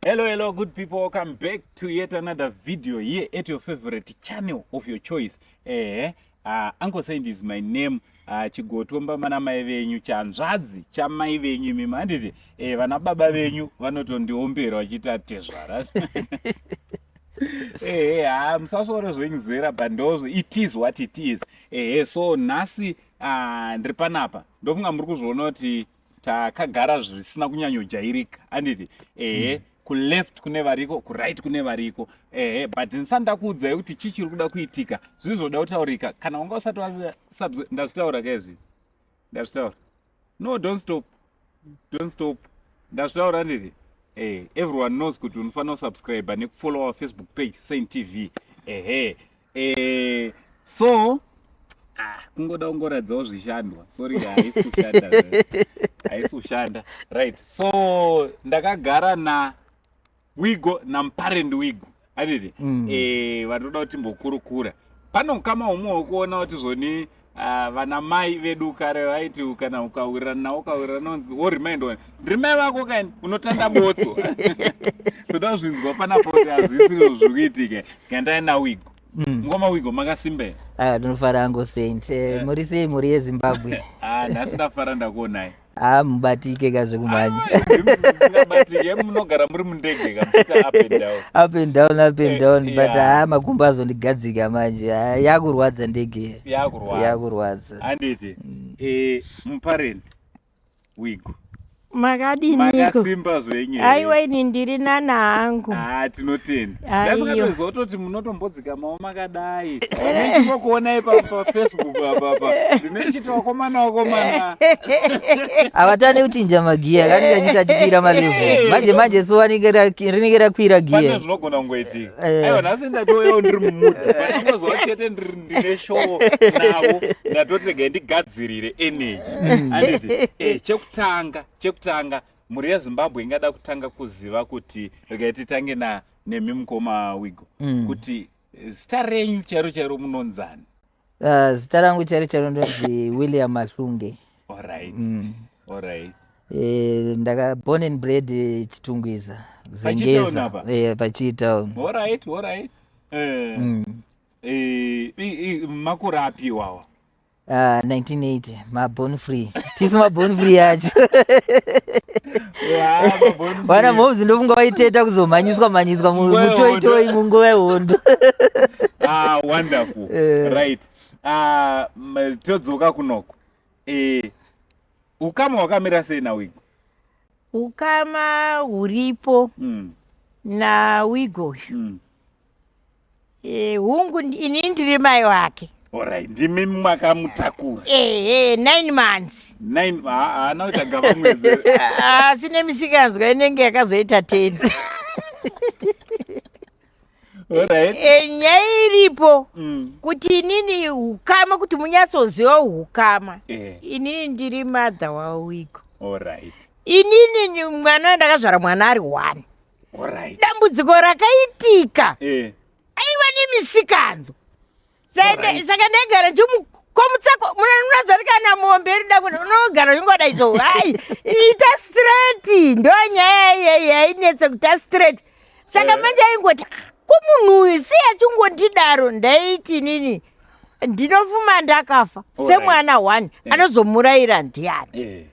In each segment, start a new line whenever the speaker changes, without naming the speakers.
Hello, hello, good people. Welcome back to yet another video here at your favorite channel of your choice. Uncle Saint is my name. Chigotomba mana mai venyu, chanzvadzi chamai venyu imimi, handiti? Vana baba venyu vanotondiombera vachiti atezvara. Ha, musasvore zvenyu zera, but ndozvo, it is what it is. So nhasi ndiri panapa, ndofunga muri kuzviona kuti takagara zvisina kunyanyojairika, handiti? Ehe, kuleft kune variko, kuright kune variko. Ehe, but ndisati ndakuudzai kuti chii chiri kuda kuitika, zvizoda kutaurika kana wanga usati ndazvitaura kaizvi, ndazvitaura. No, don't stop, don't stop. Ndazvitaura ndiri everyone knows kuti unofanira kusubscribe nekufollow our Facebook page, Saint TV. Ehe, so kungoda kungoratidzawo zvishandwa. Sorry, haisi kushanda, haisi kushanda. Right, so ndakagara na Wigo, namuparent Wigo, handiti? Vanoda kuti timbokurukura pano ukama humwe hwekuona kuti zvoni vana mai vedu kare vaiti kana ukawirirana navo, ukawirirana nonzi worimindwa, "Ndiri mai vako kani, unotanda botso." Toda kuzvinzwa panapo kuti hazvisiri zviri kuitika. Gandai naWigo. Ngoma Wigo, makasimba here?
Ah, ndinofara, Uncle Saint. Muri sei, mhuri yeZimbabwe?
Ah, nhasi ndafara ndakuonai.
Ah, mubatike kazvekumhanya.
Singabatike, munogara muri mundege kamuita up and down.
Up and down, up and down, but makumbo azondigadzika manje. Ah, yakurwadza ndege.
Yakurwadza.
Yakurwadza.
Handiti? Muparent Wigo,
Makadiniko?
Makasimba zvenyu here?
Aiwa, ini ndiri nana hangu.
Ah, tinotenda.
Aiwa.
Ndasingatoziva kutoti munotombodzikamawo makadai. Ndichingokuonai paFacebook apapa, ndinochiti vakomana, vakomana.
Havatane kuchinja magiya kanenge achiti achikwira malevel manje manje, so rinenge rakwira
Pane
giya.
zvinogona kungoitika.
Eh.
Aiwa, nhasi ndatouyawo ndiri mumood. Pandinozwa chete ndine show navo, ndatoti regai ndigadzirire energy, handiti? Chekutanga, mhuri yeZimbabwe ingada kutanga kuziva kuti, regai titange na nemi mukoma Wigo, kuti zita renyu chairo chairo munonzani?
Ah, zita rangu chairo chairo ndonzi William Mahlunge.
Alright. Alright.
Ndaka born and bred Chitungwiza.
PaChitown
Zengeza.
apa?
PaChitown.
Alright. Makore api iwawa?
1980, maborn free, tisu maborn free acho. Vana mhomes ndofunga vaiteta kuzomhanyiswa mhanyiswa
Nguva yehondo.
mutoitoi munguva yehondo.
Ah, wonderful. Right, todzoka kunoko. Ukama hwakamira sei naWigo?
Ukama huripo naWigo, hungu, ini ndiri mai wake.
Alright, ndimi makamutakura.
Ehe, 9 months.
Nine, haana kuita gava mwedzi.
Asi nemisikanzwa inenge yakazoita 10. Nyaya iripo kuti inini ukama, kuti munyatsoziva ukama, inini ndiri mother waWigo. Inini ni mwana wandakazvara, mwana ari one. Dambudziko rakaitika, aiva nemisikanzo. Saka ndaigara ndichimukomutsako, munonazati kana mombe inoda kuti unogara uchingodai so, hai, ita straight. Ndo nyaya iya yainetsa kuita straight. Saka manje aingoti, "Ah, ko munhu uyu sei achingondidaro?" Ndaiti inini ndinofuma ndakafa semwana one, anozomurayira ndiani?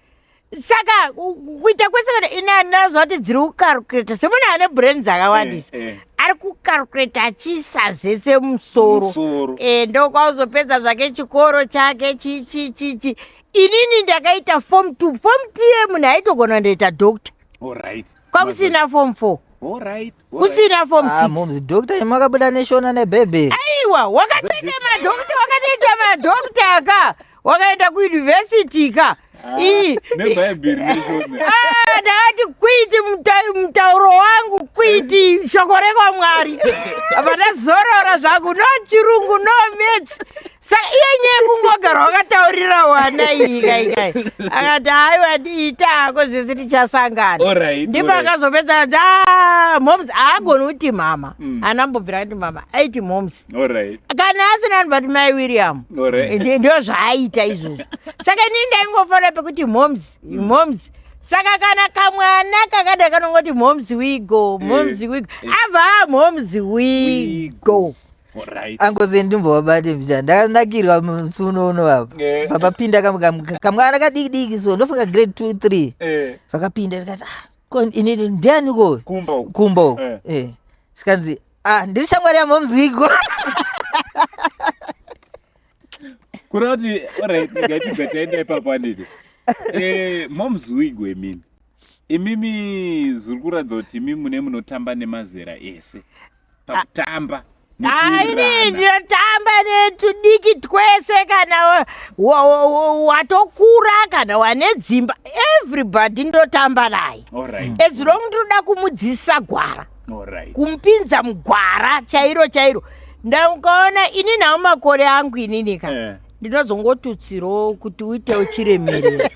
Saka kuita kwese kana ine anaziva kuti dziri kucalculata semunhu ane brain dzakawandisa, ari kucalculata achiisa zvese musoro.
Musoro.
Ndokwazopedza zvake chikoro chake chi chi chi. Inini ndakaita form two. Form two yemunhu aitogona kundoita doctor. Kwakusina form four, kusina form
Ah,
six.
Momzi, doctor makabuda neShona nebhebheri.
Aiwa, wakatoita madoctor, wakatoita madoctor ka, wakaenda kuyunivhesiti ka. Ii.
Nebhaibheri neShona.
Ah, ndakati kwiti mutauro wangu, kwiti shoko rekwaMwari. Apa ndazorora zvangu, no chirungu, no maths. Saka iye nyaya kungogara wakataurira wana iyi kaikai, akati, "Haiwa, ita hako zvese, tichasangana." Ndipo akazopedza ati, "Ah, moms." Haagoni kuti mama. Anambobvira kuti mama, aiti moms. Kana asina anobva kuti mai William. Ndio zvaaita izvozvo. Saka inini ndaingofanira pekuti moms, moms. Saka kana kamwana kakada kanongoti moms wigo, moms wigo, abva amoms wigo.
Alright.
Angozi, ndimbovabate mbicha, ndakanakirwa musi uno apa. Papapinda kamwana kadiki diki, so ndofunga grade 2 3. Vakapinda, ndikati, "Ah, ko inini ndiani ko?"
Kumba uku.
Kumba uku. Zvikanzi, "Ah, ndiri shamwari yamoms Wigo."
Kureva kuti, alright, ngatibva taenda ipapo, anditi moms Wigo, imini imimi zviri kuratidza kuti imi mune munotamba nemazera ese pakutamba
Aini
nekuwirirana.
Ndinotamba netudiki twese, kana watokura, kana wane dzimba, everybody ndotamba naye. As long ndinoda kumudzidzisa gwara, kumupinza mugwara chairo chairo. Ndaukaona ini nawo makore angu ininika, ndinozongotutsirawo kuti uitewo chiremerera.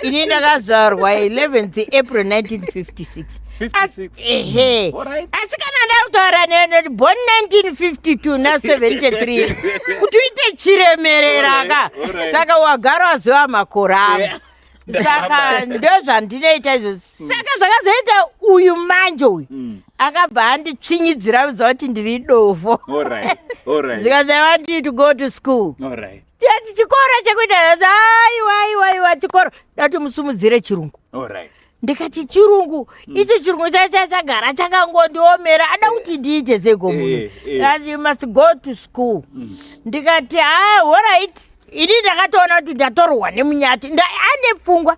Ini ndakazvarwa 11th April 1956.
56.
Ehe. Asi kana ndakutaura neni, born 1952 na 73, kuti uite chiremerera ka. Saka wagara waziva makore angu. Saka ndozvandinoita izvo. Saka zvakazoita uyu manje uyu, akabva anditsvinyidzira kuziva kuti ndiri dofo. Zvikanzi, "I want you to go to school." Ndati, "Chikoro chekuita?" Aiwa, aiwa, aiwa, chikoro dati musumudzire chirungu. Ndikati, "Chirungu icho, chirungu chagara chakangondiomera, ada kuti ndiite seiko munhu?" Ati, "You must go to school." Ndikati, "Ha, alright." Ini ndakatoona kuti ndatorwa nemunyati. Ane pfungwa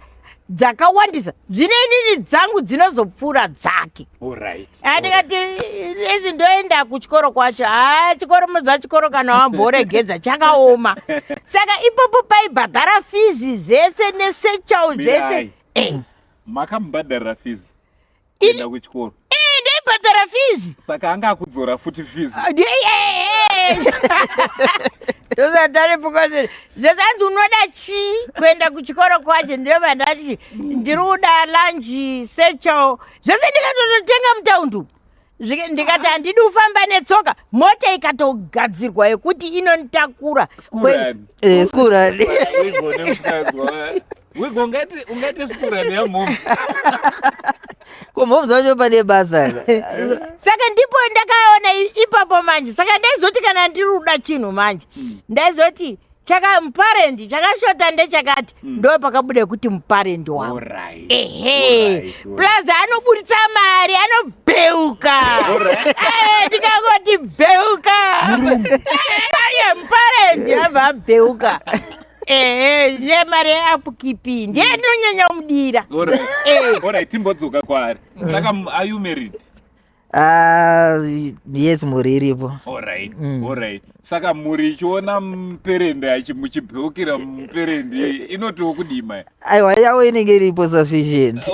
dzakawandisa, zvino inini dzangu dzinozopfuura dzake. Ndikati, "Ezi ndoenda kuchikoro kwacho." Ha, chikoro muza chikoro kana wamboregedza chakaoma. Saka ipopo paibhadhara fizi zvese nesechau zvese.
Mirai. Makamubhadharira fizi kuenda kuchikoro?
Ndaibhadhara fizi.
Saka anga akudzora futi fizi?
Ndosataripuka zvese. Hanzi, "Unoda chii kuenda kuchikoro kwacho?" Ndobva ndati, "Ndiri kuda lunch, satchel, zvese." Ndikatototenga mutaundi umu. Ndikati, "Handidi kufamba netsoka." Mota ikatogadzirwa yekuti inonitakura.
School run.
School run.
Wigo nemusikazwa Wigo, ungaite school run yamoms?
Ko moms wacho pane basa ka.
Saka ndipo ndakaona ipapo manje. Saka ndaizoti kana ndiri kuda chinhu manje, ndaizoti chaka muparendi chakashota ndechakati. Ndo pakabuda kuti muparendi wangu. Ehe. Plus anoburitsa mari, anobheuka. Ndikangoti bheuka, aye, muparendi abva abheuka. Ehe, nemari yeupkeep ndiye ndinonyanya kumudira.
Alright, timbodzoka kwaari. Saka are you married?
Ah, yes, mhuri iripo.
Alright, saka mhuri ichiona muperendi muchibheukira muperendi, inotiwo kudima?
Aiwa, yavo inenge iripo sufficient.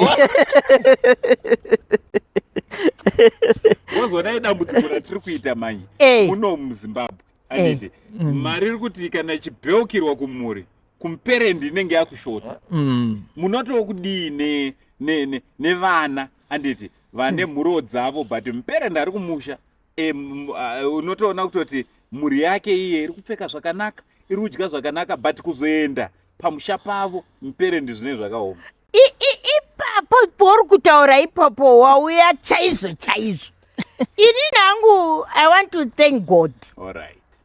Wozonai dambudziko ratiri kuita manje muno muZimbabwe, anditi mari iri kuti kana ichibheukirwa kumhuri, kumuperendi inenge yakushota. Munotiwo kudii nevana, anditi vane mhuro dzavo, but muperendi ari kumusha? Unotoona kutoti mhuri yake iye iri kupfeka zvakanaka, iri kudya zvakanaka, but kuzoenda pamusha pavo muperendi zvine zvakaoma.
Ipapo pauri kutaura ipapo, wauya chaizvo chaizvo. Inini hangu, I want to thank God.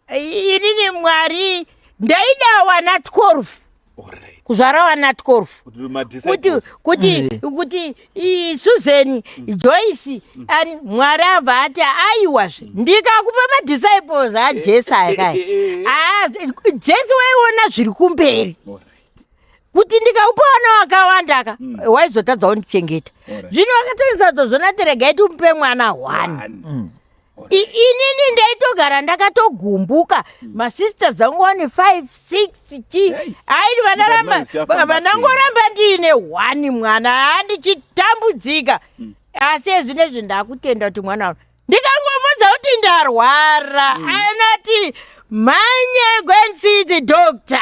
Inini Mwari ndaida wana 12, kuzvara wana 12,
Kuti
kuti
madisciples.
kuti kuti Susan, Joyce ani. Mwari abva ati, "Aiwazve, ndikakupa madisciples aJesu aya." Ah, Jesu waiona zviri kumberi kuti ndikaupa vana wakawanda ka, waizotadza kundichengeta. Zvino akatoisa tozvona ti, "Regai timupe mwana one."
One.
Inini ndaitogara ndakatogumbuka, masisters angu wane 5 6 chi.
Hey.
Aini vanaramba
Ndikati
vanangoramba ndiine one mwana, handichitambudzika. Asi ezvinezvi ndakutenda kuti mwana wangu, ndikangomudza kuti ndarwara, anoti, "Mhanya, go and see the doctor."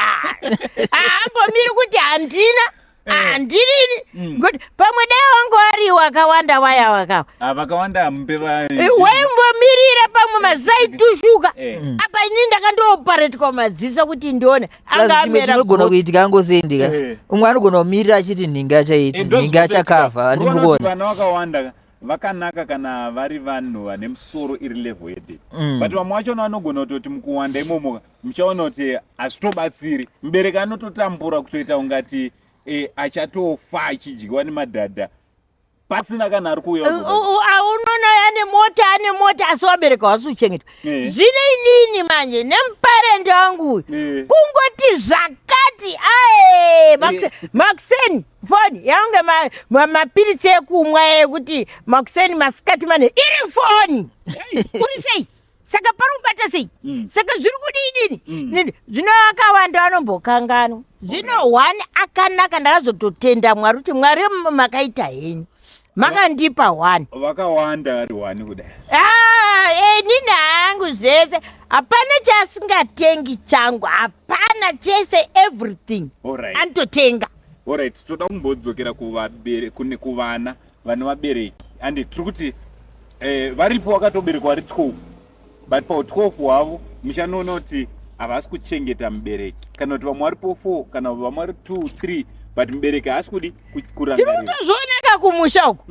Haambomiri kuti handina. Handirini kuti pamwe dai wangu ari wakawanda waya wakawa.
Ah, vakawanda hamupe
Waimbomirira pamwe mazaitushuka. Apa inini ndakandooparetwa madziso kuti ndione.
Plus
Anga
chimwe
amera
chinogona
gotsi.
kuitika angosendika. Umwe anogona kumirira achiti nhingi achaiti,
Ndo
nhingi
zvinotoitika.
achakavha,
Unoona kuti
handimurikuona.
vana vakawanda vakanaka kana vari vanhu vane musoro iri level headed. But vamwe vachona vanogona kutoti mukuwanda imomo muchaona kuti hazvitobatsiri. Mubereki anototambura kutoita ungati achatofa achidyiwa nemadhadha pasina kana ari kuuya kuzoba-
Aunoona ane mota, ane mota, asi wabereka wasi uchengetwa. Zvino inini manje nemuparendi wangu uyu kungoti zvakati ae makuseni foni yange mapiritsi ekumwa ekuti makuseni masikati mane iri foni. Uri sei? Saka pari kubata sei? Saka zviri kudii dini? Nini? Zvino akawanda vanombokanganwa. Zvino one akanaka, ndakazototenda Mwari kuti Mwari makaita henyu. Makandipa one.
Vakawanda vari one kudai.
Inini hangu zvese. Hapana chasingatengi changu. Hapana chese, everything. Anototenga.
Alright, toda kumbodzokera kune kuvana vane vabereki. Andi tiri kuti varipo vakatoberekwa vari 12. But pa 12 hwavo muchanoona kuti havasi kuchengeta mubereki. Kana kuti vamwe varipo 4, kana vamwe vari 2, 3, but mubereki haasi kudi kurangarira.
Tiri kutozviona kumusha uku.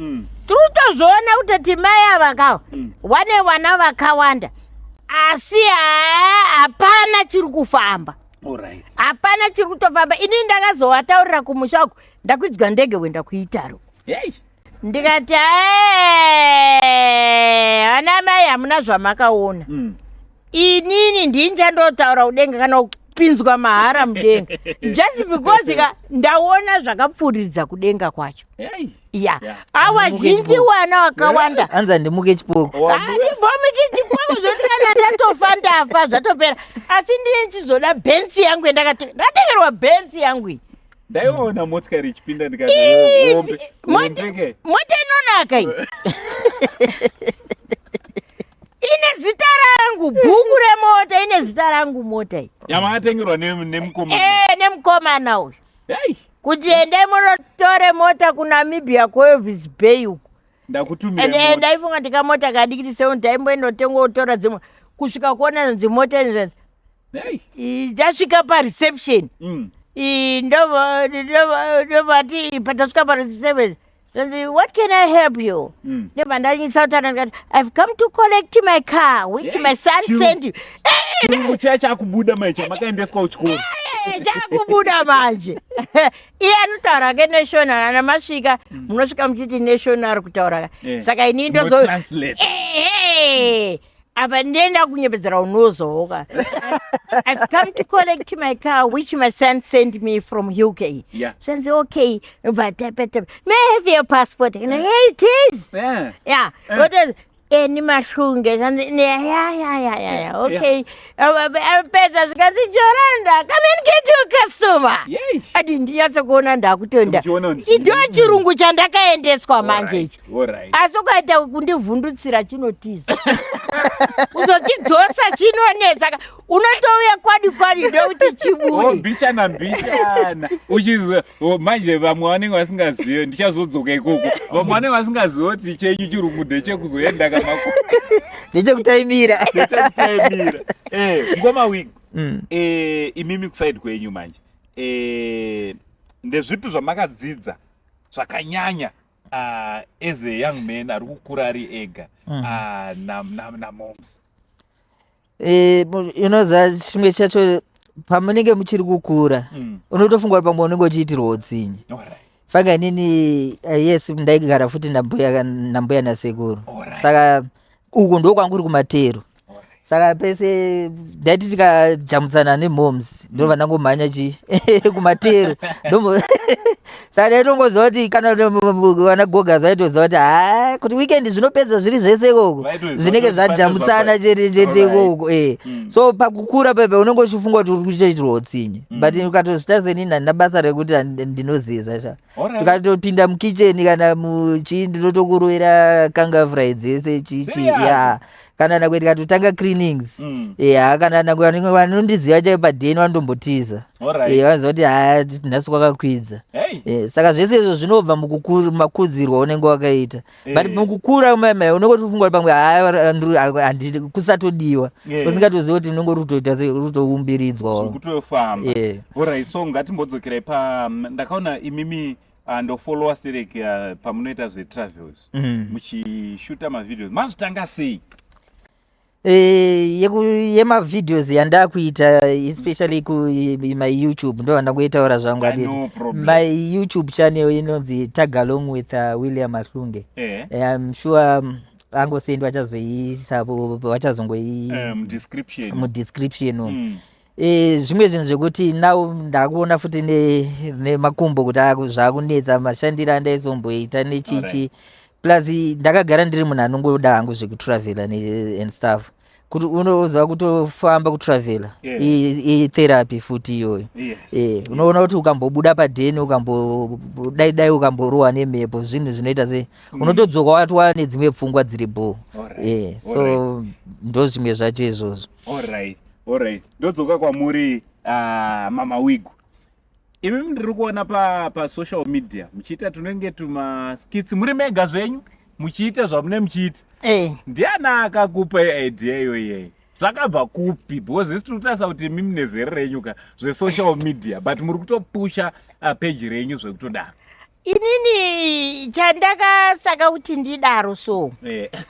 Tiri kutozviona kuti mai ava kawa vane vana vakawanda. Asi hapana chiri kufamba. Hapana chiri kutofamba. Ini ndakazovataurira kumusha uku, ndakwidzwa ndege kuenda kuItaro. Ndikati, ana mai hamuna zvamakaona. Inini ndinchandotaura kudenga kana kupinzwa mahara mudenga. Just because ka ndaona zvakapfuuridza kudenga kwacho. Ya. Awa zhinji wana wakawanda.
Anza ndimuke chipoko.
Andibvomiki chipoko zvoti kana ndatofa ndafa zvatopera. Asi ndine ndichizoda Benz yangu yandakatenga. Ndakatengerwa Benz yangu iyi.
Ndaiona motikari ichipinda ndikati, hombe, hombe ke.
Mota inonaka iyi. Ine zita rangu, bhuku remota ine zita rangu mota iyi.
Yamakatengerwa nemukomana.
Nemukomana uyu.
Hey.
Kuti endai munotore mota kuNamibia kuElvis Bay uku.
Ndakutumira mota.
Ndaifunga ndikamota kadiki sewo ndaimboendotenga otora dzimwe kusvika kuona dzimota idzi.
Hey.
Ndasvika pareception. Ndovati patasvika pareception. Zvanzi, what can I help you? Ndobva ndanyisa kutaura ndikati, I've come to collect my car which my son sent you.
Chirungu chiya chakubuda manje chamakaendeswa kuchikoro.
Chakubuda manje. Iye anotaura ke national, ana masvika, munosvika muchiti national ari kutaura. Saka ini ndozo
Unotranslate.
Apa ndienda kunyepedzera unozoka. I've come to collect my car which my son sent me from UK. Zvanzi okay, but may I have your passport? And hey, it is. Yeah. What is Eni Mahlunge? Zvanzi, yeah, yeah, yeah, yeah, yeah, yeah. Okay. Pedza zvikanzi Joranda, come and get your customer.
Yay.
Ati ndinyatso kuona ndakutonda.
Uchiona kuti
Ndiyo chirungu chandakaendeswa manje ichi.
Alright.
Asi ukaita kundivhundutsira chinotiza. Uzochidzosa chinonetsa. Unotouya kwadi kwadi ndokuti chibude.
Oh, mbichana mbichana. Uchizo, oh, manje vamwe vanenge vasingazivi, ndichazodzoka ikoko. Vamwe vanenge vasingazivi kuti chenyu chirungu ndechekuzoenda kamako.
Ndechekutaimira.
Ndechekutaimira. Ngoma wig. Imimi kuside kwenyu manje. Ndezvipi zvamakadzidza zvakanyanya as a young man ari kukura ari ega, na moms?
Unoziva chimwe chacho pamunenge muchiri kukura, unotofunga kuti pamwe unenge uchiitirwa utsinye. Fanga inini, yes, ndaigara futi nambuya nasekuru. Saka uku ndokwangu kuri kumatero. Saka pese ndaiti tikajamutsana nemoms ndobva ndangomhanya chi kumatero. Saka ndaitongoziva kuti kana vana gogas vaitoziva kuti ha, kuti weekend zvinopedza zviri zvese ikoko.
Vaitoziva
Zvinenge
kuti pane
zvajamutsana chete chete ikoko. So pakukura pepe unenge uchifunga kuti uri kuchiitirwa utsinye. But ukatozvita senini handina basa rekuti ndinoziza sha. Tukatopinda mukitchen kana muchii ndinotokurovera kanga fry dzese chichi.
Serious?
Yeah. Kana nangwe tikatotanga cleanings, haa, kana nangwe vanondiziva chaivo padheni vanotombotiza. Vanoziva kuti haa, nhasi kwakakwidza. Saka zvese izvo zvinobva mumakudzirwo aunenge wakaita, but mukukura maimai unenge uchifunga kuti pamwe haa, kusatodiwa, usingatozivi kuti unenge uri kutoita sei, uri kutoumbiridzwa.
Kutofamba. Alright, so ngatimbodzokerai pa ndakaona imimi, ndofollowa sterek pamunoita zvetravels, muchishuta mavideos. Mazvitanga sei?
Yemavideos yandakuita, especially kumy YouTube, ndo vandangoitaura zvangu.
Ah, no problem.
My YouTube channel inonzi Tag Along with William Ahlunge. I'm sure angosendi vachazoiisa, vachazongoi
Description.
Mudescription umu. Zvimwe zvinhu zvekuti now ndakuona futi nemakumbo kuti zvakunetsa mashandiro andaizomboita nechichi. Plus ndakagara ndiri munhu anongoda hangu zvekutravela and stuff, kuti unoziva kutofamba, kutravela itherapy futi iyoyo. Unoona kuti ukambobuda padheni, ukambodai dai, ukamborohwa nemhepo, zvinhu zvinoita sei, unotodzoka watwa nedzimwe pfungwa dziri bho. So ndo zvimwe zvacho izvozvo.
Alright, ndodzoka kwamuri, Mama Wigo. Imi ndiri kuona pasocial media muchiita tunenge tumaskits muri mega zvenyu, muchiita zvamune muchiita. Ndiani akakupa idea iyoyei? Zvakabva kupi? Because isi tiri kutarisa kuti imi mune zere renyu ka zvesocial media, but muri kutopusha peji renyu zvekutodaro.
Inini chandakasaka kuti ndidaro so,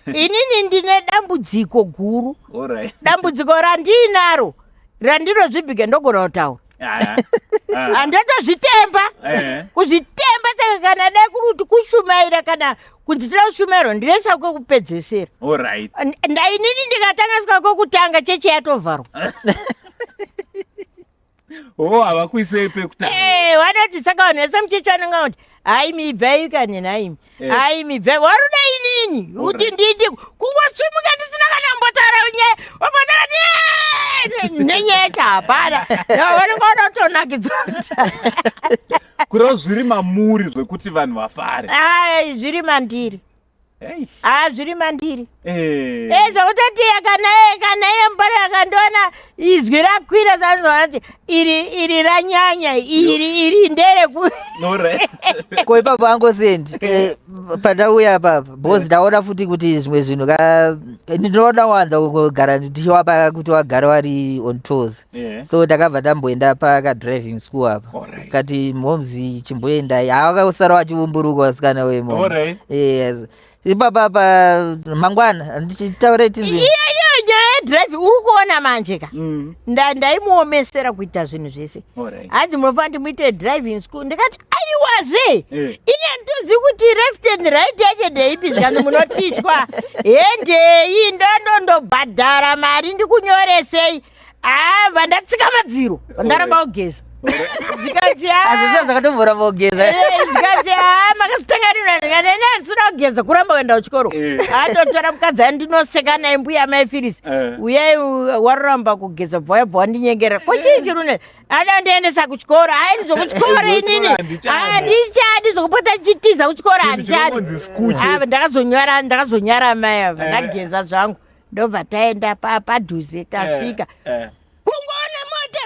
inini ndine dambudziko guru. Dambudziko randiinaro randinozvibhike, ndogona kutaura, handotozvitemba kuzvitemba. Saka kana dai kuri kuti kushumaira, kana kunzi tida kushumairwa, ndinoisa kwekupedzesera. Ndainini ndikatanga svika kwekutanga, chechi yatovharwa.
Oh, havakuisei pekutanga.
Vanoti saka vanhu vese muchechi vanonga kuti, "Haimi, ibvai kani nhaimi." "Haimi, ibvai." Waruda inini kuti ndidi kungosimuka ndisina kana mbotaura nyaya, wabvatara nenyaya yacho hapana, vanonga vada kutonakidzwa.
Kureva zviri mamuri zvekuti vanhu vafare.
Ai, zviri mandiri.
Hey.
A, zviri mandiri.
Zvekutoti
kana iye mbare akandiona izwi rakwira, sanozoti iri ranyanya, iri ndereku
Ko ipapo angosendi, pandauya apapa, because ndaona futi kuti zvimwe zvinhu ka ndinoda wanza kugara ndichiwapa kuti wagara wari on toes. So takabva tamboenda pakadriving school apa. Kati momzi chimboendai, haakasara wachiumburuka vasikana wemo. Yes, ipapa pa mangwana ndichitaura tinzi
Iyo nyaya yedrive uri kuona manje ka, ndaimuomesera kuita zvinhu zvese. Hanzi munofanira kuti muite driving school. Ndikati aiwazve, ini handitozivi kuti left and right yacho ndeipi. Zvikanzi munotichwa, hendei, ndondondobhadhara mari ndikunyoresei. Ava ndatsika madziro, ndaramba kugeza. Zvikanzi
asi dzakatomboramba kugeza.
Zvikanzi, "Ha, makazitanga rini?" Ndikati, "Ine handisina kugeza, kuramba kuenda kuchikoro." Atotora mukadzi andinoseka naye, mbuya mai Firisi. "Uyai, waramba kugeza, bva wabva wandinyengerera. Ko chii chirune ada ndiendesa kuchikoro? Hai, zvokuchikoro inini
Handichadi.
handichadi, zvokupota ndichitiza kuchikoro
Chinhu
handichadi."
chinongonzi school chete.
Ah, ndakazonyara mai ava. Ndageza zvangu, ndobva taenda padhuze. Tasvika, kungoona mota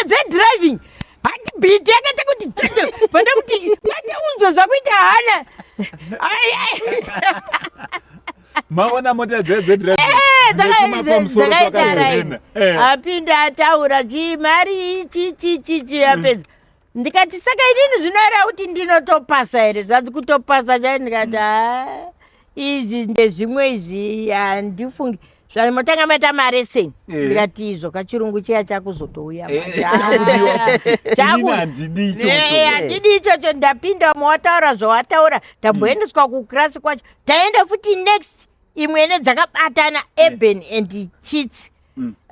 dzedriving, heartbeat yakaita kuti tete. Panda kuti vateunzo zvakuita hana. Ai, ai.
Maona mota
Dzakaita raini. Apinda, ataura chi mari ichi chi chi chi, apedza. Ndikati, "Saka inini zvinoreva kuti ndinotopasa here?" Zvanzi, "Kutopasa chai." Ndikati, "Ha, izvi ndezvimwe izvi, handifungi zvamotanga maita mareseni." Ndikati, "Izvo kachirungu chiya chakuzotouya manje."
Chakudiwa futi. Inini handidi ichocho.
Handidi ichocho. Ndapinda mowataura zvawataura, tamboendeswa kukirasi kwacho, taenda futi next imwe nedzakabatana, urban and chits.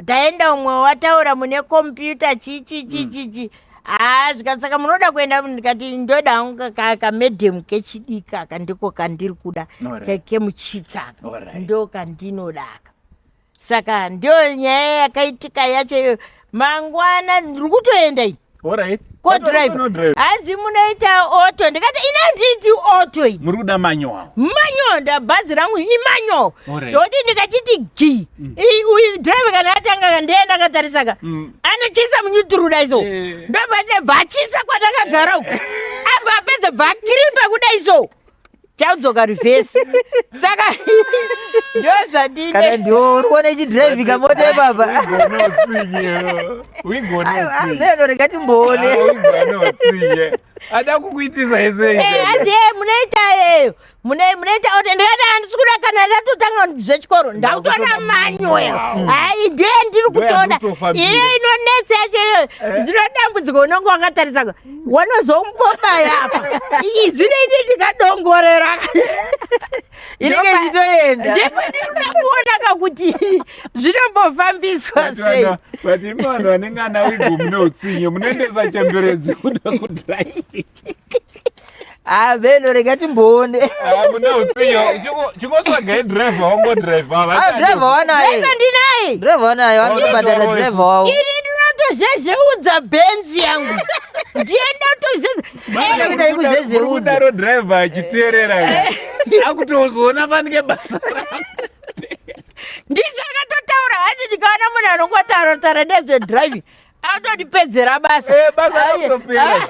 Taenda umwe wataura mune computer, chi chi chi chi chi. Ha, zvikati, "Saka munoda kuenda?" Ndikati, "Ndoda hangu kamedium kechidiki aka, ndiko kandiri kuda." Kemuchitsi aka. Ndo kandinoda aka. Saka ndio nyaya yakaitika yacho iyoyo. Mangwana ndiri kutoenda ini.
Alright.
Kodriver hanzi munoita auto, ndikati ina handiti auto iyi.
Muri kuda manual?
Manual, ndabhazi rangu imanual. Ndokuti ndikachiti gi uyu driver kana atanga ndiye ndakatarisaka anochisa munyuturu dai so. Ndobva ndabva achisa kwandakagara uku, abva apedza bva akiripa kudai so, chaudzoka reverse. Saka ndo zvandine.
Kana ndiwo uri kuona ichidhiraivhika mota ipapa.
Wigone.
Meno rekatimboone.
Wigone ada kukuitisa ese.
Hanzi munoita munoita auto, ndikati handisi kuda. Kana ndatotanga zvechikoro ndakutoda manual. Hai, ndiye ndiri kutoda.
Yandikutofambira.
Iyo inonetsa yacho iyoyo, ndino dambudziko, unonge wakatarisa wanozombobaya apa zvinoiti ndikadongorera.
Inenge ichitoenda.
Ndipo ndinoda kuona kakuti zvinombofambiswa sei.
But imi vanhu vanenge ana Wigo mune utsinye, munoendesa chemberedzi kuda kudhiraivhi.
Ah, meno rekatimboone.
Mune utsinye. Chingotsvagai dhiraivha wangodhiraivha.
Ah, dhiraivha wanaye.
Driver ndinaye.
Dhiraivha wanaye, vanotobhadhara dhiraivha wavo.
Ini ndinotozhezheudza Benzi yangu, ndiye ndotozhezhe.
Kuita ikuzhezheudza.
Kudaro dhiraivha achiteerera akutozoona fanike basa.
Ndizvo akatotaura, hanzi ndikaona munhu anongotaura nezvedriving autondipedzera basa.
Basa
Aye.
rakutopera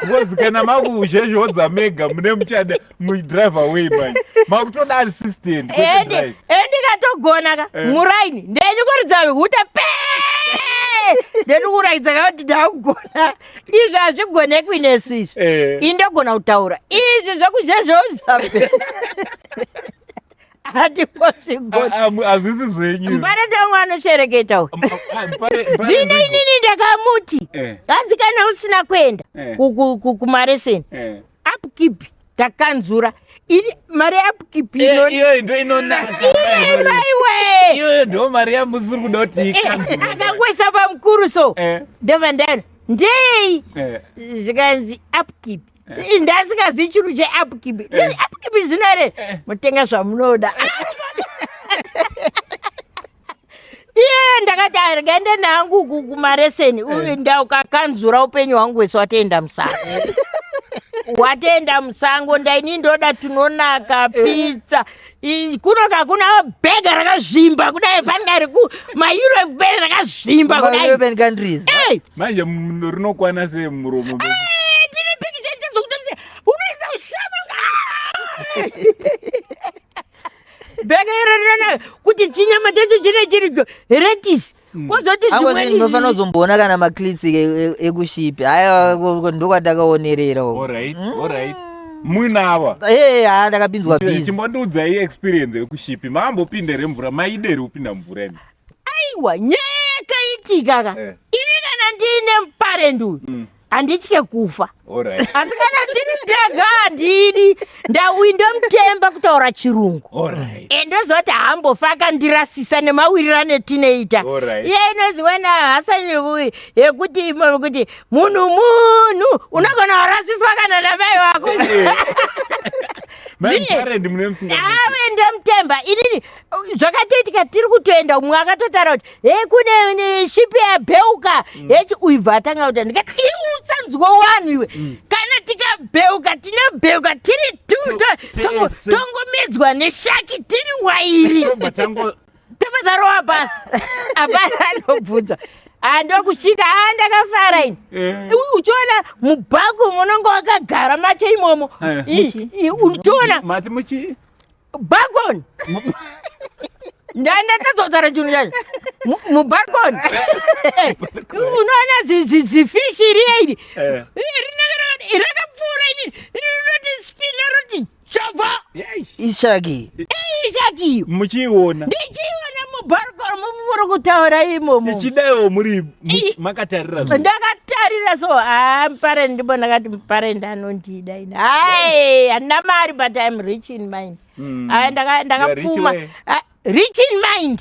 because kana makuzhezhodza mega mune muchada mudhiraivha wei manje, makutoda assistant kwete
Ende
driver.
Endikatogona ka muraini ndendikuridza huta pe, ndendikuratidza ka kuti ndakugona. Izvi hazvigonekwi nesu izvi. Indogona kutaura, izvi zvekuzhezhodza pe hatimbozvigoni.
Ah, ah, hazvisi zvenyu.
Mbare ndongo anoshereketa uyu.
Ah, Mpare
Zvino inini ndakamuti, hanzi kana usina kuenda kumareseni, upkeep takanzura ini mari yeupkeep.
Iyoyo ndo inonaka.
Maiwe.
Iyoyo ndo mari yamusiri kuda kuti ikanzurwe.
Akangoisa pamukuru so, ndobva ndano ndei, zvikanzi upkeep. Ndasingazivi chinhu cheupkeep. Upkeep zvinore mutenga zvamunoda. Iye ndakati arikaende nangu kumareseni, ndaukakanzura upenyu hwangu hwese watoenda musango, watoenda musango. Ndaini ndoda tunonaka pizza. Kuno kakuna bhega rakazvimba kudai, pangari kumaeurope rakazvimba kudai.
European countries.
Ei!
Manje rinokwana sei muromo?
Ndine pikicha ndizokutamisa, unoisa ushama bhega iro rinonaka kuti chinyama chacho chine chiricho lettuce, kwozoti
Angozi
zvimweni
ndinofanira kuzomboona kana maclips ekushipi. Haiwa, ndokwatakaonerera uko.
Alright, muinava?
Ee, ha, ndakapinzwa busy.
Chimbondiudzai experience yekushipi. Maambopinda here mvura? Maideri kupinda mvura imi?
Aiwa, nyaya yakaitika ka, ini kana ndiine muparendi uyu handitye kufa, asi kana ndiri ndega handidi. Ndauyu ndomutemba kutaura chirungu, endozoti hambofa akandirasisa nemawirirano etinoita. Iye inonzi wena Hasani yekuti imo kuti munhu munhu unogona kurasiswa kana namai wako.
Maiparendi mune musinga?
Ave ndomutemba inini. Zvakatoitika tiri kutoenda, umwe akatotaura kuti he kune shipi yabheuka hechi, uibva atanga kuti, ndikati iwe usanzwa wanhu iwe, kana tikabheuka tinobheuka tiri tu
Tese.
Tongomedzwa neshaki tiri wairi.
Tobva tango
Tobva tarova pasi, hapana anobvunza. Andokusvika, a ndakafara ini. Uchiona mubhangu munonge wakagara macho imomo. Uchiona
Mati muchi
balcony, ndandatadzotaura chinhu chacho. Mubalcony unoona zifishi riya iri rinenge rakapfuura ini, rinoti spina roti chabva.
Yai.
Ishaki.
Ishaki iyo.
Muchiiona?
Ndichiona mubalcony muri kutaura imomo.
Ichidaiwo muri makatarira zvinhu.
Ndakatarira so, ha, mupare ndipo ndakati mupare anondida ini. Hai, handina mari but I'm rich in mind. Ai, ndakapfuma.
You are rich where?
Ah, rich in mind.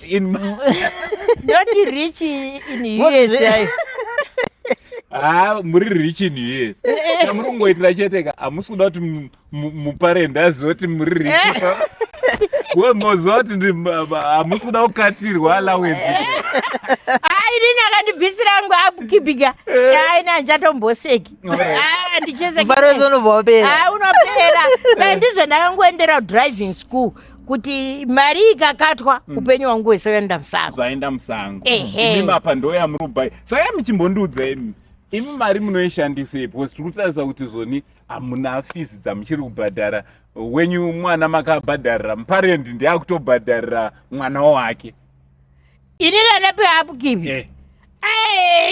Not rich in US.
Ha, muri rich in US. Chamuri kungoitira chete ka, hamusi kuda kuti muparendi azive kuti muri rich. We moziva kuti hamusi kuda kukatirwa allowance.
Ai, inini akandibhadhara. Vakandibvisira hangu upkeep ka. Aina handichatomboseki. Ah, ndicheseki.
Mufaro wese unobva wapera.
Ah, unopera. Saka ndizvo ndakangoendera driving school kuti mari ikakatwa, upenyu hwangu hwese uenda musango.
Zvaenda musango.
Ehe.
Imi mapa ndo yamuri. Saka muchimbondiudza imi, imi mari munoishandisei? Because tiri kutarisa kuti zvoni hamuna fees dzamuchiri kubhadhara. Wenyu mwana makabhadharira, muparendi ndiakutobhadharira mwana wake.
Ini ndandapiwa upkeep. Eh,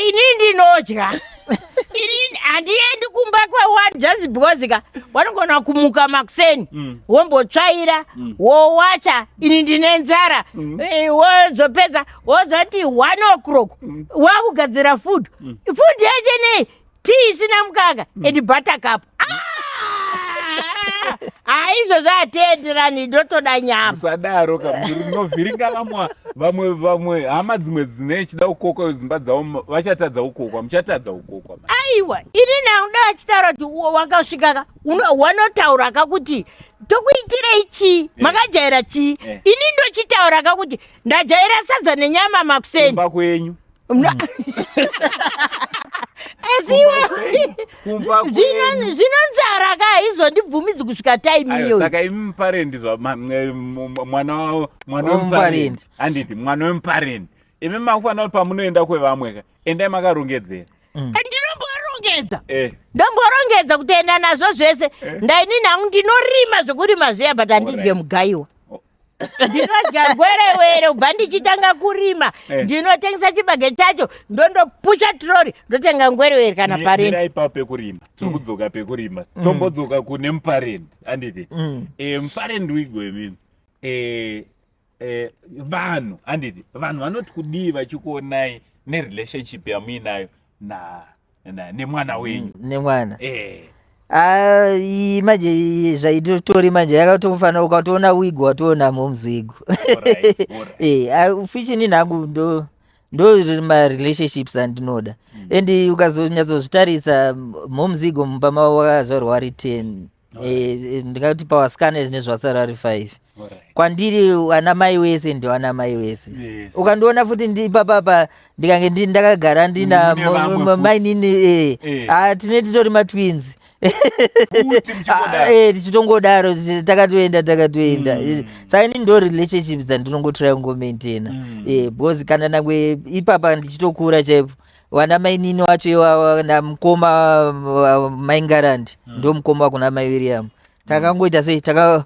ini ndinodya. Ini handiendi kumba kweone just because ka wanogona kumuka makuseni, wombotsvaira, wowacha, ini ndine nzara. Eh, wozopedza wozoti 1 o'clock wakugadzira food. Food yacho nei? Tii isina mukaka and buttercup. Ah, izvozvo hatienderani, ndotoda nyama.
Musadaro ka, munovhiringa vamwe vamwe vamwe hama dzimwe dzine chida kukokwa dzimba dzavo, vachatadza kukokwa, muchatadza kukokwa.
Aiwa, ini nauda achitaura kuti wakasvika ka wanotaura ka kuti tokuitirei chii, makajaira chii? Ini ndochitaura ka kuti ndajaira sadza nenyama makuseni.
Kumba kwenyu.
Asi iwe
Kumba kwenyu.
Zvino nzara ka haizondibvumidzi kusvika time
Ayo,
iyoyo.
Saka imi muparendi zva mwana mwana
Wemuparendi.
wemuparendi, handiti? Mwana wemuparendi, imi makufanira kuti pamunoenda kwevamwe ka, endai makarongedzera.
Ndinomborongedza. Ndomborongedza kutoenda nazvo zvese. Ndainini hangu ndinorima zvekurima zviya, but handidye mugayiwa. Ndinodya ngwerewere kubva ndichitanga kurima. Ndinotengesa chibage chacho, ndondopusha trori, ndotenga ngwerewere kana parendi.
Mirai ipapo pekurima, tiri kudzoka pekurima, tombodzoka kune muparendi, handiti? Muparendi wigo, imimi, vanhu, handiti, vanhu vanoti kudii vachikuonai nerelationship yamuinayo nemwana wenyu?
Nemwana. Ah, iyi manje, iyi zvaitotori manje yakatofanira ukatoona wigo watoona mom's wigo. Fuchini nhangu ndo marelationships andinoda. And ukazonyatsozvitarisa, mom's wigo mumba mavo vakazvarwa vari 10. Ndingati pavasikana zvine zvasara vari 5. Kwandiri ana mai wese ndoana mai wese. Ukandiona futi ndipapapa ndikange ndakagara ndina
Mune vamwe futi.
mainini, ah, tine titori matwins.
Futi muchingodaro.
Ah, tichitongodaro, takatoenda takatoenda. Saka ini ndo relationships dzandinongotry kungomaintaina. Because kana nangwe ipapa ndichitokura chaipo, vana mainini wacho iwawa namukoma maingarandi, ndo mukoma kuna mai William, takangoita sei, taka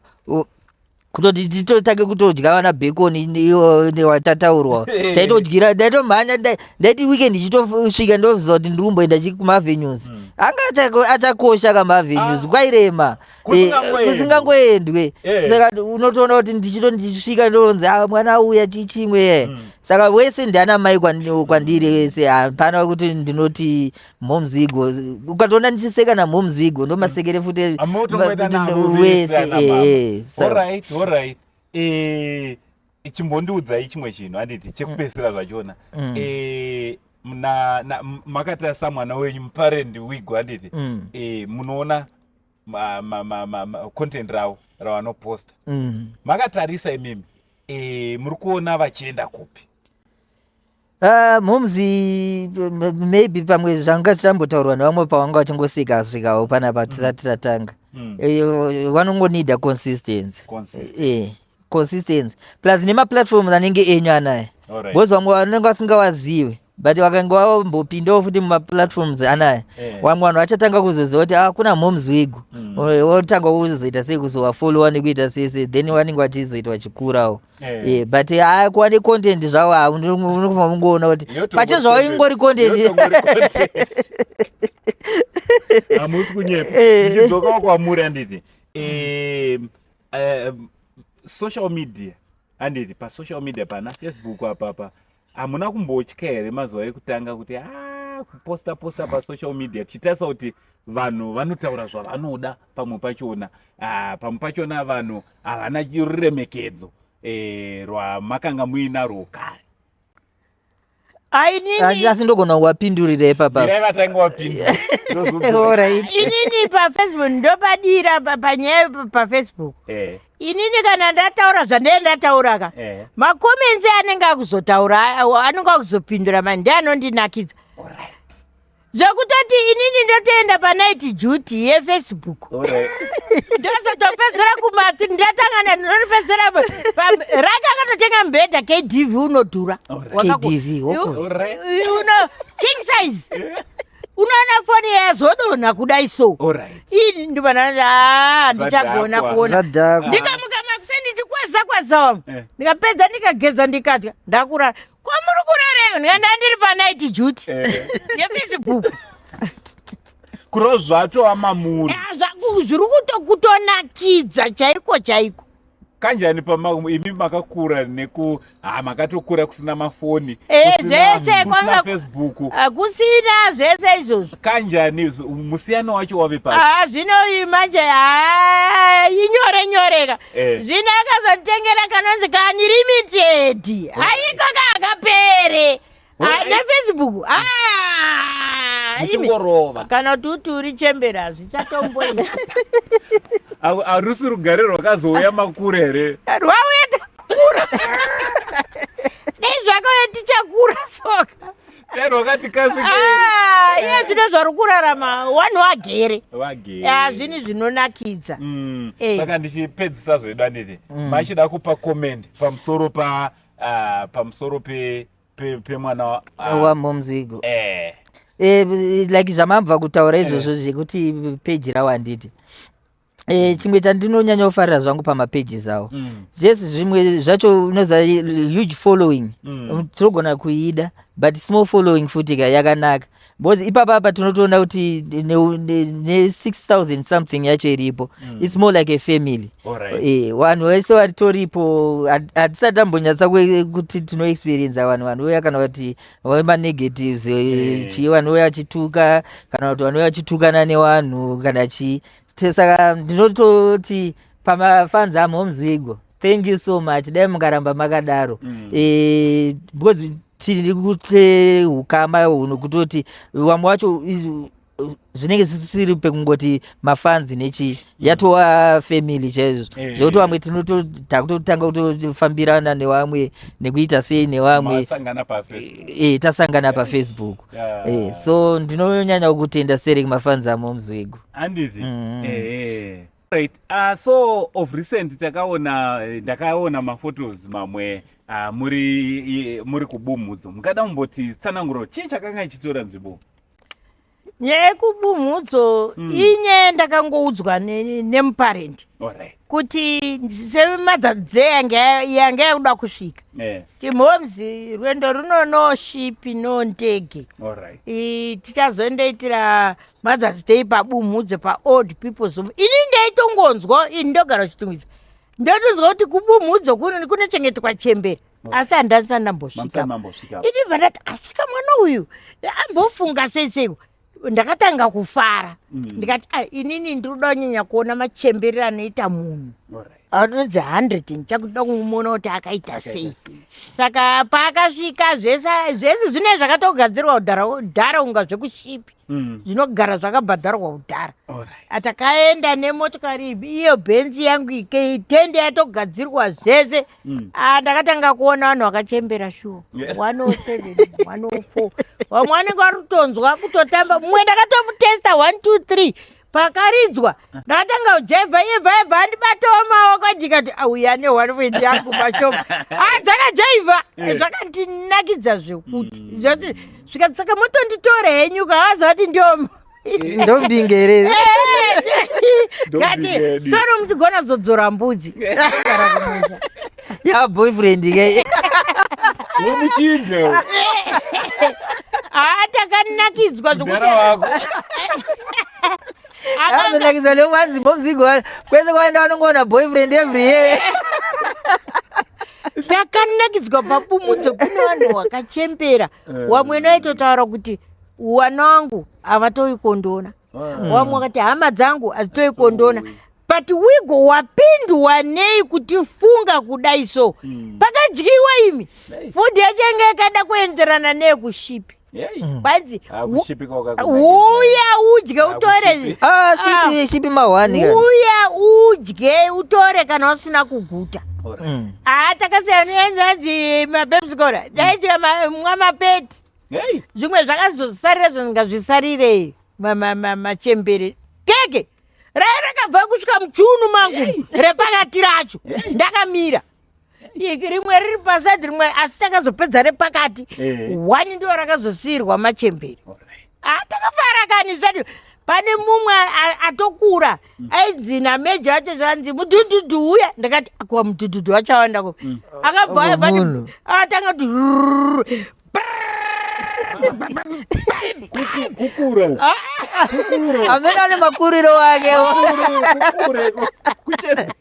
kutoti titotange kutodya vana bacon iwo watataurwa. Taitodyira, ndaitomhanya, ndaiti weekend ichitosvika ndoziva kuti ndiri kumboenda kumavenues. Anga achakosha kamavenues. Kwairema.
Kusingangoendwi.
Kusingangoendwe. Saka unotoona kuti ndichito ndichisvika ndonzi, "Ah, mwana auya," chichimwe. Saka wese ndiana mai kwandiri wese, hapana kuti ndinoti momzigo. Ukatoona ndichiseka namomzigo, ndomasekere futi.
Amotongoita navo
wese.
Vese ana mama.
Saka-
Alright, chimbondiudzai chimwe chinhu, handiti, chekupedzisira zvachona. Makatarisa mwana wenyu muparendi wigo, handiti? Munoona content ravo ravanoposta. Makatarisa imimi, muri kuona vachienda kupi?
Ah, momzi maybe pamwe zvanga zvichambotaurwa nevamwe pavanga vachingosvika svikawo panapa tisati tatanga. Vanongonida consistency.
Consistency.
Consistency plus nemaplatforms anenge enyu anaya, because vamwe vanenge vasingawazivi, but vakange vambopindawo futi mumaplatforms anaya, vamwe vanhu vachatanga kuzoziva kuti, ah, kuna moms wigo. Votanga kuzoita sei, kuzovafollowa nekuita sei sei, then vanenge vachizoita vachikurawo. But haa, kuva necontent zvavo, ha, unofanira kungoona kuti pache zvavo ingori content.
Yotongori content. Hamusi kunyepa. Ndichidzokawo kwamuri, handiti, social media, handiti, pasocial media pana Facebook apapa, hamuna kumbotya here mazuva ekutanga kuti a kuposta posta pasocial media, tichitarisa kuti vanhu vanotaura zvavanoda pamwe pachona, ah, pamwe pachona vanhu havana ruremekedzo rwamakanga muinarwo kare?
Ainini
Asi ndogona kuwapindurira ipapa.
Mirai vatange wapindura.
Alright.
Inini paFacebook ndopadira panyaya paFacebook. Inini kana ndataura zvandee ndataura ka, macomments anenge akuzotaura, anenge akuzopindura mani ndianondinakidza. Zvekutoti inini ndotoenda panight duty yeFacebook. Ndozotopedzera kumati ndatanga ndinotopedzera rake akatotenga mubhedha KDV unodhura.
KDV, woko.
Uno king size. Unoona foni yazodonha kudai so. Ini ndibana ndichagona kuona.
Zvadhakwa.
Ndikamuka makuseni ndichikweza kweza wam. Ndikapedza ndikageza ndikadya ndakurara. Kwamuri kurareyo ndikanda ndiri panight duty yeFacebook.
Kurova zvatova mamuri.
Zviri kutonakidza chaiko chaiko.
Kanjani imi makakura neku makatokura kusina mafoni,
Zvese
kusina
kwanga
Facebook.
Kusina zvese izvozvo.
Kanjani musiyano wacho wave papi?
Zvino uyu manje inyore nyoreka. Zvino akazonditengera kanonzi kaunlimited. Aiko kakapere. NeFacebook.
Muchingorova.
Kana kuti uti uri chembera hazvichatomboita.
Harusi rugare rwakazouya makure here?
Rwauya takura. Dai zvakauya tichakura soka.
Dai rwakati kasike.
Iye zvino zvari kurarama vanhu vagere.
Vagere.
Zvinhu zvinonakidza.
Saka ndichipedzisa zvedu anditi machida kupa comment pamusoro pa pamusoro pe pemwana
waMomzigo. Like zvamabva kutaura izvozvo zvekuti peji ravo handiti. Chimwe chandinonyanya kufarira zvangu pamapages avo, yes, zvimwe zvacho unoza huge following, tinogona kuida, but small following futi ka yakanaka, because ipapa apa tinotoona kuti ne6000 something yacho iripo, it's more like a family. Vanhu vese vatoripo hatisati tambonyatsa kuti tinoexperienca vanhu vanouya kana kuti vemanegatives, chii, vanouya vachituka kana kuti vanouya vachitukana nevanhu kana chii. Saka ndinototi pamafans aMomzigo, thank you so much, dai mukaramba makadaro, because tiri kute ukama huno kutoti vamwe vacho zvinenge zvisiri pekungoti mafans nechii, yatova family chaizvo, zvekuti vamwe takutotanga kutofambirana nevamwe nekuita sei nevamwe.
Masangana paFacebook.
Tasangana paFacebook. So ndinonyanya kutenda sereki mafans aMomzigo.
Handiti? Right. So of recent takaona ndakaona maphotos mamwe muri kuBumhudzo. Mungada mumboti tsananguro chii chakanga ichitora nzvimbo?
Nyaya yekuBumhudzo inyaya ndakangoudzwa nemuparendi kuti seMother's Day yanga yakuda kusvika, ti, "Moms, rwendo runo no ship, no ndege. Tichazondoitira Mother's Day paBumhudzo paold people's home." Ini ndaitongonzwa, ini ndogara Chitungwiza, ndotonzwa kuti kuBumhudzo kunochengetwa chembere, asi handasati ndambosvika.
Mamusati mambosvika.
Ini bva ndati, asika mwana uyu ambofunga sei seiko? Ndakatanga kufara. Ndikati, "Ah, inini ndiri kuda kunyanya kuona machemberero anoita munhu anonzi 100, ndichakuda kumuona kuti akaita sei." Saka paakasvika zvese zvese zvine zvakatogadzirwa kudhara kudhara, unga zvekushipi zvinogara zvakabhadharwa kudhara. Atakaenda nemotokari iyo Benzi yangu tende yatogadzirwa zvese. Ah, ndakatanga kuona vanhu vakachembera shuwa, 107, 104, vamwe vanenge vari kutonzwa kutotamba. Mumwe ndakatomutesta 1 2 3, pakaridzwa ndakatanga kujaivha, iye bva andibatawo maoko, ndikati, "Auya ne1 point yangu mashoma." Ah, dzakajaivha. Zvakandinakidza zvekuti zvati zvikati, "Saka motonditora henyu kaazati ndio
Ndombingere.
Kati soro muchigona zodzora mbudzi." Gara kumusha.
Ya boyfriend ke.
Womuchinde.
Ah, takanakidzwa zvokuti
Mudhara wako.
Azonakisa nemwanzi Momzigo, kwese kwaenda vanongoona boyfriend every year.
Takanakidzwa paBumhudzo, kune vanhu vakachembera. Wamwe vaitotaura kuti wana wangu havatoi kondoona, wamwe wakati hama dzangu hadzitoi kondoona. But Wigo wapindwa nei kutifunga kudai so? Pakadyiwa imi. Food yacho yanga yakada kuenderana neyekushipi. Kwanzi
Ah, kushipi kwakakunakidza.
uya udye utore.
Hakushipi.
Ah, shipi shipi mahwani kana.
Uya udye utore kana usina kuguta.
Alright.
Ah, takasiyana yanzi mapepsikora. Daidya mwa mapeti.
Hey.
Zvimwe zvakazosarira zvingazvisarire machembere. Keke rai rakabva kusvika muchiunu mangu repakati racho ndakamira. Iki rimwe riri pasaidi rimwe, asi takazopedza repakati. One ndo rakazosiyirwa machembere.
Alright.
Ah, takafara kani zvati pane mumwe atokura ainzi nameja wacho zvanzi mudhudhudhu uya. Ndakati akuwa mudhudhudhu wachawanda kupi? Akabva
Ugo
aya
munhu.
atanga kuti rrrr.
Kuti kukura uku.
Amene ane makuriro ake.
Kukura uku. Kuchembera.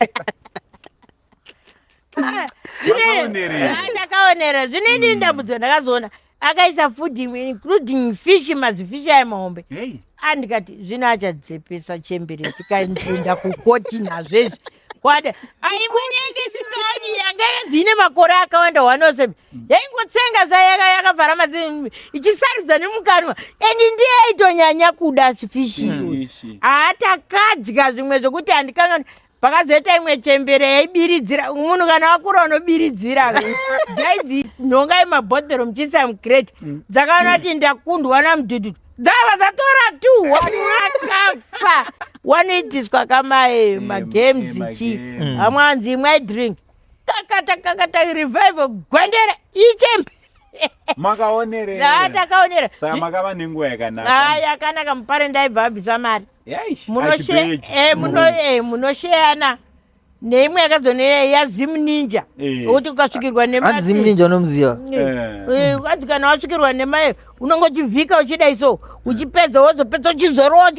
Makaonerera.
Ah, ndakaonera. Zvino ini dambudziko ndakazoona akaisa food imwe including fish, mazifishi aya mahombe.
Hey.
Andikati zvino achadzepesa chembere tikaenda kukoti nazvo izvi kwada aimweni yange isingaoni yanga yakanzi ine makore akawanda 107 yaingotsenga zvayo yakavhara mazino ichisarudza nemukanwa, and ndiye aitonyanya kuda fishi iyoyo.
Fishi.
Hatakadya zvimwe zvokuti handikangani. Pakazoita imwe chembere yaibiridzira. Munhu kana wakura unobiridzira. Dzaidzi nhongai mabhodhoro muchiisa mucrate. Dzakaona kuti ndakundwa namudhudhudhu, dzakabva dzatora tu. Vanhu vakafa wanoitiswa kamae magames chi.
Magames.
Amwe anzi imwai drink, kakata kakata, revival gwendere ichembe.
Makaonerera.
Takaonera.
Saka makava nenguva yakanaka.
Ai, yakanaka. Mupare ndaibva abvisa mari.
Yai,
Munoshe
achibeji.
Munosheyana neimwe yakazone yaZim Ninja kuti ukasvikirwa
Hanzi Zim Ninja unomuziva?
Kwanzi kana wasvikirwa nemai unonge uchivhika uchidai so, uchipedza wozopedza uchizorowa.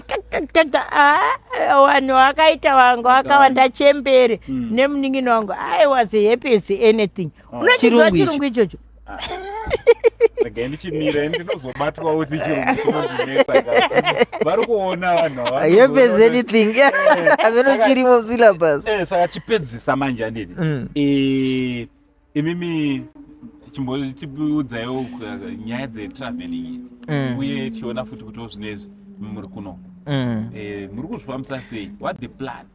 Vanhu vakaita vanga vakawanda chembere nemunin'ina wangu. I was happy as anything. Unochiziva
Chirungu icho.
chirungu ichocho?
Regai ndichimira, ndinozobatwa kuti chirungu chinondinetsa. Vari kuona vanhu ava.
Happy as anything, amene chirimo syllabus.
Saka chipedzisa manje, andini? Imimi chimbotiudzaiwo nyaya dzetraveling idzi, uye tichiona futi kutiwo zvinezvi muri kuno, muri kuzvifambisa sei? What the plan?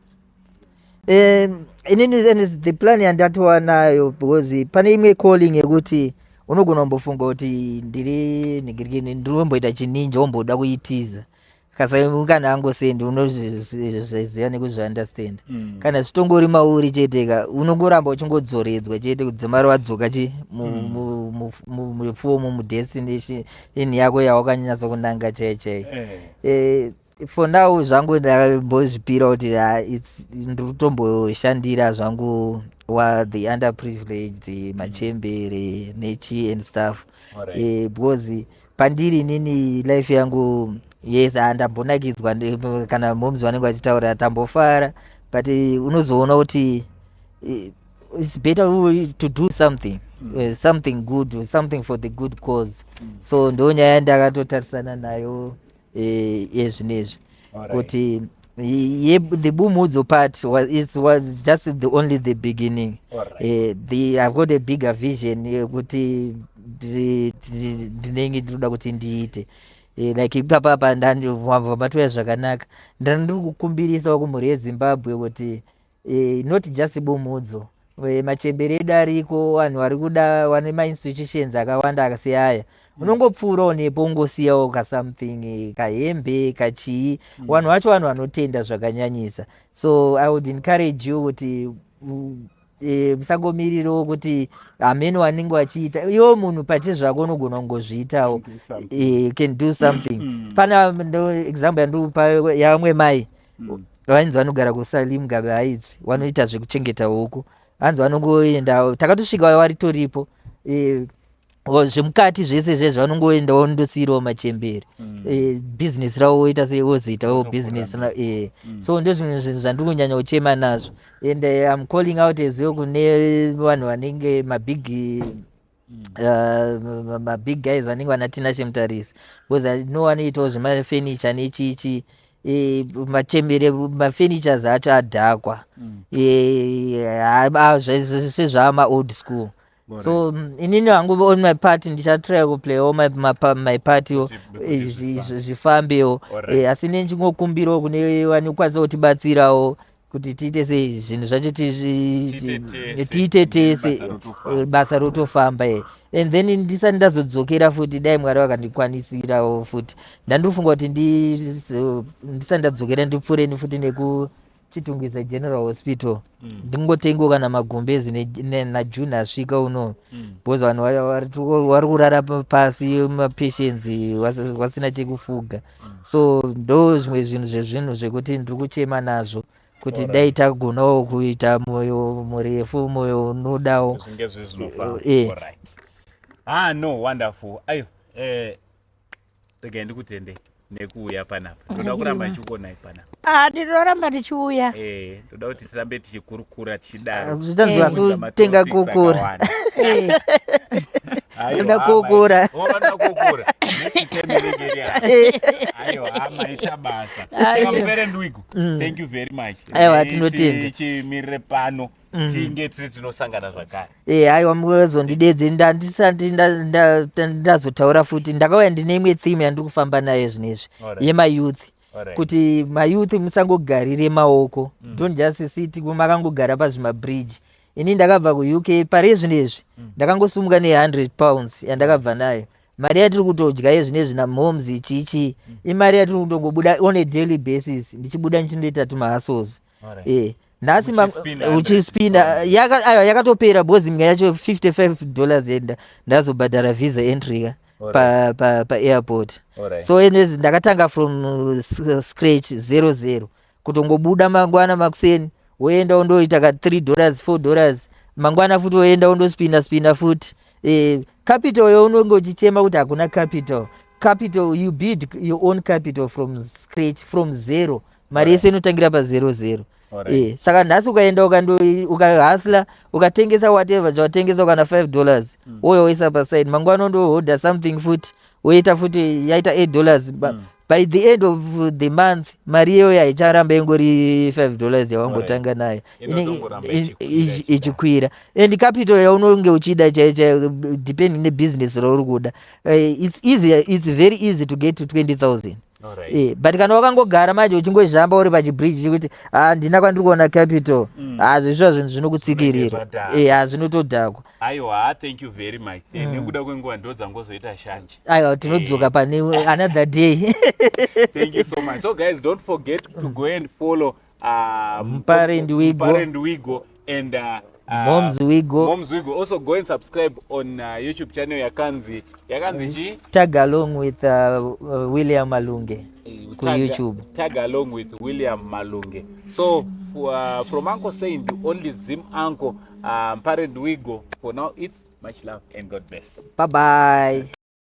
Inini and the plan yandatova nayo, because pane imwe calling yekuti unogona kumbofunga kuti ndiri nhingirikini, ndinomboita chininja, womboda kuitiza kasa kana angosendi unozviziva nekuzviunderstand. Kana zvitongori mauri chete ka, unongoramba uchingodzoredzwa chete kudzimara wadzoka chi mupfumo mudestination yako yawakanyatsa kunanga chaiyo chaiyo. For now zvangu ndambozvipira kuti ah, ndiri kutomboshandira zvangu wa the underprivileged, machembere nechi and stuff. Because pandiri inini life yangu, yes, handambonakidzwa kana moms vanenge vachitaura tambofara, but unozoona kuti it's better to do something, something good, something for the good cause. So ndo nyaya yandakatotarisana nayo yezvinezvi kuti the Bumudzo part was just the only the beginning. I've got a bigger vision yekuti ndinenge ndinoda kuti ndiite. Like ipapapa wabva matouya zvakanaka. Ndiri kukumbirisawo kumhuri yeZimbabwe kuti not just Bumudzo, machembere edu ariko, vanhu vari kuda vane mainstitutions akawanda akasiyaya, unongopfuurawo nepo ungosiyawo kasomething, kahembe, kachii. Vanhu vacho vanhu vanotenda zvakanyanyisa. So I would encourage you kuti musangomirirawo kuti hamene wanenge wachiita. Iwo munhu pachezvako unogona kungozviitawo.
Do something.
Can do something. Pana ndo example yandikupa yavamwe mai vainzi vanogara kuSally Mugabe Heights, vanoita zvekuchengeta huku. Hanzi vanongoenda, takatosvika varitoripo, zvemukati zvese zvezvo vanongoenda vondosiyirawo machembere. Bhizinesi ravo voita sei, vozoitawo bhizinesi. So ndozvimwe zvinhu zvandiri kunyanya kuchema nazvo, and I'm calling out as well kune vanhu vanenge mabig mabig guys vanenge vana Tinashe Mutarisi, because no vanoitawo zvemafurniture nechichi. Machembere, mafurnitures acho adhakwa. Sezvaama old school. So inini hangu, on my part, ndichatry kuplayawo my part wo,
Kuti zvifambe.
Zvifambewo. Asi inini ndichingokumbirawo kune vanokwanisa kutibatsirawo kuti tiite sei zvinhu zvacho,
Tiite tese.
Tiite tese.
Basa rotofamba.
Basa rotofamba. And then ndisati ndazodzokera futi, dai Mwari vakandikwanisirawo futi, ndandofunga kuti ndisati ndadzokera ndipfuureni futi nekuChitungwiza General Hospital, ndingotengawo kana magumbezi naJune asvika uno, because vanhu vari kurara pasi, mapatients vasina chekufuga. So ndo zvimwe zvinhu zvezvinhu zvekuti ndiri kuchema nazvo, kuti dai tagonawo kuita mwoyo murefu, mwoyo unodawo.
Zvinge zviri zvinofamba. Alright. Ah, no, wonderful. Ayo, regai ndikutende nekuuya panapa. Ndoda kuramba ndichikuonai panapa.
Ah, ndinoramba ndichiuya.
Ndoda kuti tirambe tichikurukura tichidaro.
Zvitanzi
Kuunza
vasutenga
matopics
kokora.
akawanda. Aiwa,
Vanoda
hama,
kokora.
Oh, vanoda kokora. Next time inenge iri apa. Aiwa, hama, ita basa. Saka Mupere Ndwigo, thank you very much.
Aiwa, tinotenda.
Tichimirire pano, tinge tiri tinosangana zvakare.
Aiwa, muzondidedze. Ndandisati ndazotaura futi, ndakauya ndine imwe theme yandiri kufamba nayo zvinezvi, yemayouth, kuti mayouth musangogarire maoko. Don't just sit makangogara pazvimabridge. Ini ndakabva kuUK pari zvinezvi, ndakangosumuka ne£100 yandakabva nayo. Mari yatiri kutodya yezvinezvi namoms chichi, imari yatiri kutongobuda on a daily basis, ndichibuda ndichindoita tumahustles. Nhasi
Uchispina 100.
Uchispina. Aiwa, yakatopera, because imwe yacho $55 enda ndazobhadhara visa entry ka pa paairport. So enezi ndakatanga from scratch, 00, kutongobuda mangwana makuseni, woenda undoita ka $3, $4, mangwana futi woenda undospina spina futi. Capital yaunonge uchichema kuti hakuna capital, capital, you build your own capital from scratch, from zero. Mari yese inotangira pazero zero. Saka nhasi ukaenda ukahustla, ukatengesa whatever zvawatengesa, kana $5, wouya woisa paside, mangwana undohodha something futi, woita futi, yaita $8. By the end of the month mari iyoyo haicharamba ingori $5 yawangotanga nayo.
Inotongoramba ichikwira,
Ichikwira. And capital yaunonge uchida chaiyo chaiyo, depending nebusiness rauri kuda, it's easy, it's very easy to get to 20,000. But kana wakangogara manje uchingozhamba uri pachibridge chekuti, "Ah, ndina kwandiri kuona capital," ah, zvishuwa zvinhu zvinokutsikirira.
Zvinenge.
Zvinotodhakwa.
Aiwa, thank you very much. Nekuda kwenguva ndo dzangozoita shanje.
Aiwa, tinodzoka pane another day.
Thank you so much. So guys, don't forget to go and follow
Mpare and Wigo.
Mpare and Wigo and
Moms Wigo.
Moms Wigo. Also go and subscribe on YouTube channel yakanzi chi?
Tag Along with William Malunge ku YouTube.
Tag Along with William Malunge. So from Uncle Saint, the only Zim uncle, Mpare and Wigo, for now it's much love and God bless.
Bye bye.